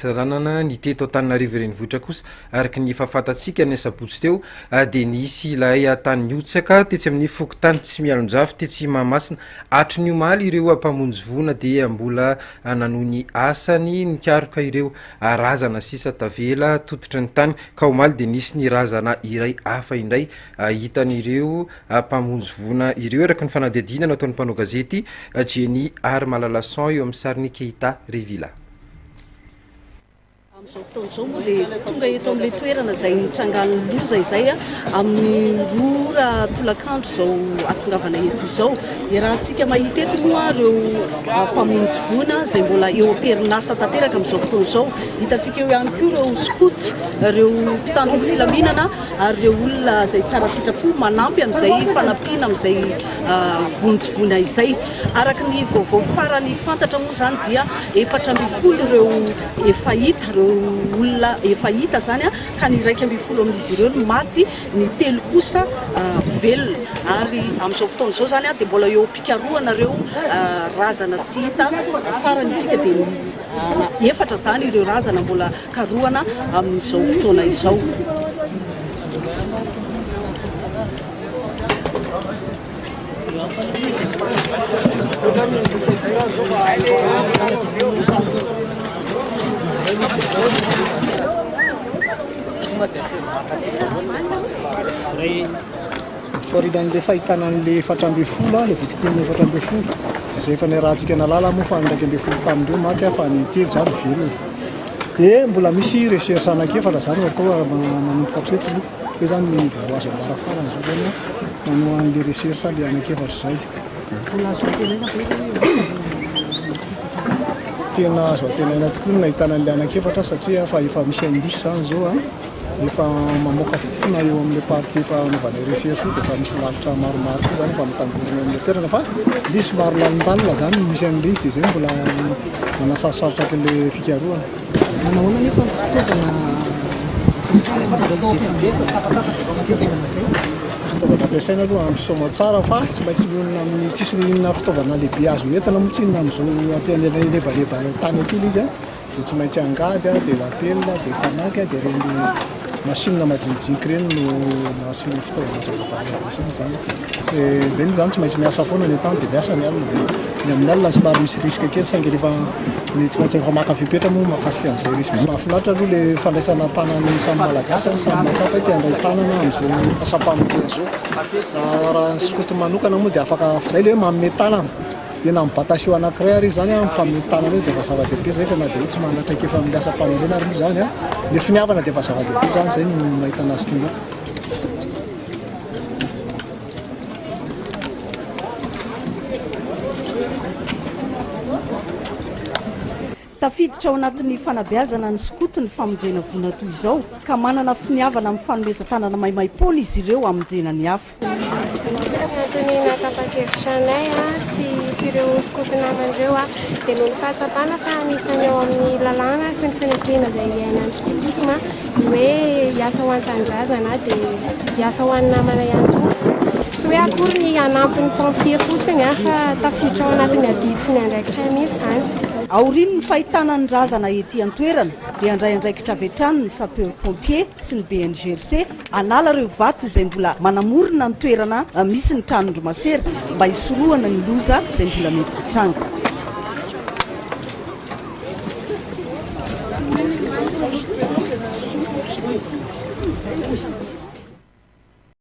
Antsiranana, ny teto Antananarivo renivohitra kosa araka ny efa fantatsika ny asabotsy teo dia nisy ilay tany nihotsaka tetsy amin'ny fokontany Tsimialonjafy tetsy Mahamasina. Hatry ny omaly ireo mpamonjy voina dia mbola nanohy ny asany nikaroka ireo razana sisa tavela tototry ny tany ka omaly dia nisy ny razana iray hafa indray hitan'ireo mpamonjy voina ireo araka ny fanadihadiana nataon'ny mpanao gazety Jenny Harimalalason eo amin'ny sarin'i Keita Revilla. Amin'izao fotoana izao moa dia tonga eto amin'ilay toerana izay nitrangan'ny loza izay amin'ny roa ora tolakandro izao atongavana eto izao. Iarahantsika mahita eto moa ireo mpamonjy voina izay mbola eo am-perinasa tanteraka amin'izao fotoana izao. Hitantsika eo ihany koa ireo skoto, ireo mpitandro ny filaminana ary ireo olona izay tsara sitrapo manampy amin'izay fanampiana amin'izay vonjy voina izay. Araka ny vaovao farany fantatra moa izany dia 14 ireo efa hita, ireo olona efa hita izany ka ny 11 amin'izy ireo no maty, ny telo kosa velona. Ary amin'izao fotoana izao izany dia mbola eo am-pikarohana ireo razana tsy hita farany isika dia efatra izany ireo razana mbola karohana amin'izao fotoana izao. Taorian'ilay fahitana an'ilay 14, ilay victime 14, dia izay efa niarahantsika nahalala moa fa ny 11 tamin'ireo maty fa ny telo izany velona. Dia mbola misy recherche anankiefatra izany no atao manomboka hatreto aloha. Izay izany ny vaovao azo ambara farany izao izany manao an'ilay recherche ilay anankiefatra izay. Mbola azo antenaina ve hoe Tena azo antenaina tokoa ny nahitana an'ilay anankiefatra satria fa efa misy indice izany izao an. Efa mamoaka fofona eo amin'ilay partie efa anaovanay recherche io dia efa misy lalitra maromaro koa izany efa mitangorona eo amin'ilay toerana fa ilay somary lalindalina izany no misy an'ilay izy dia izay no mbola manasarosarotra an'ilay fikarohana. Manahoana anefa ny fitaovana ampiasaina mandritra izay fikarohana izay? Fitaovana ampiasaina aloha ampy soamantsara fa tsy maintsy mionona amin'ny tsisy n'inona fitaovana lehibe azo entina moa tsinona amin'izao aty alebaleba tany aty ilay izy an. Dia tsy maintsy angady dia lapelina dia famaky dia ireny machine majinijinika ireny no asiana fitaovana ampiasaina izany. Dia izay moa izany tsy maintsy miasa foana ny atoandro dia miasa ny alina. Dia ny amin'ny alina somary misy risque kely saingy rehefa ny tsy maintsy efa maka fepetra moa mahakasika an'izay risque izay. Mahafinaritra aloha ilay fandraisana an-tanan'ny samy Malagasy, samy mahatsapa hoe te handray tanana amin'izao asam-pamonjena izao. Raha ny skoto manokana moa dia afaka, izay ilay hoe manome tanana. Dia na mibata seau anankiray ary izy izany an, mifanome tanana eo dia efa zava-dehibe izay fa na dia hoe tsy manana traikefa amin'ny asam-pamonjena ary moa izany an, ny finiavana dia efa zava-dehibe izany, izay no nahitana azy tonga eto. Tafiditra ao anatin'ny fanabeazana ny skoto ny famonjena voina toy izao ka manana finiavana amin'ny fanomezan-tanana maimaim-poana izy ireo hamonjena ny hafa. Ny antony nahatapa-kevitra anay sy ireo skoto namana ireo dia noho ny fahatsapana fa anisan'ny ao amin'ny lalàna sy ny fanekena izay iainan'ny skotisma ny hoe hiasa ho an'ny tanindrazana dia hiasa ho an'ny namana ihany koa. Tsy hoe akory ny hanampy ny pompier fotsiny fa tafiditra ao anatin'ny adidy sy ny andraikitray mihitsy izany. Aorian'ny fahitana ny razana ety an-toerana dia handray andraikitra avy hatrany ny sapeur pompier sy ny BNGRC Hanala ireo vato izay mbola manamorona ny toerana misy ny tranon-dry masera mba hisorohana ny loza izay mbola mety hitranga.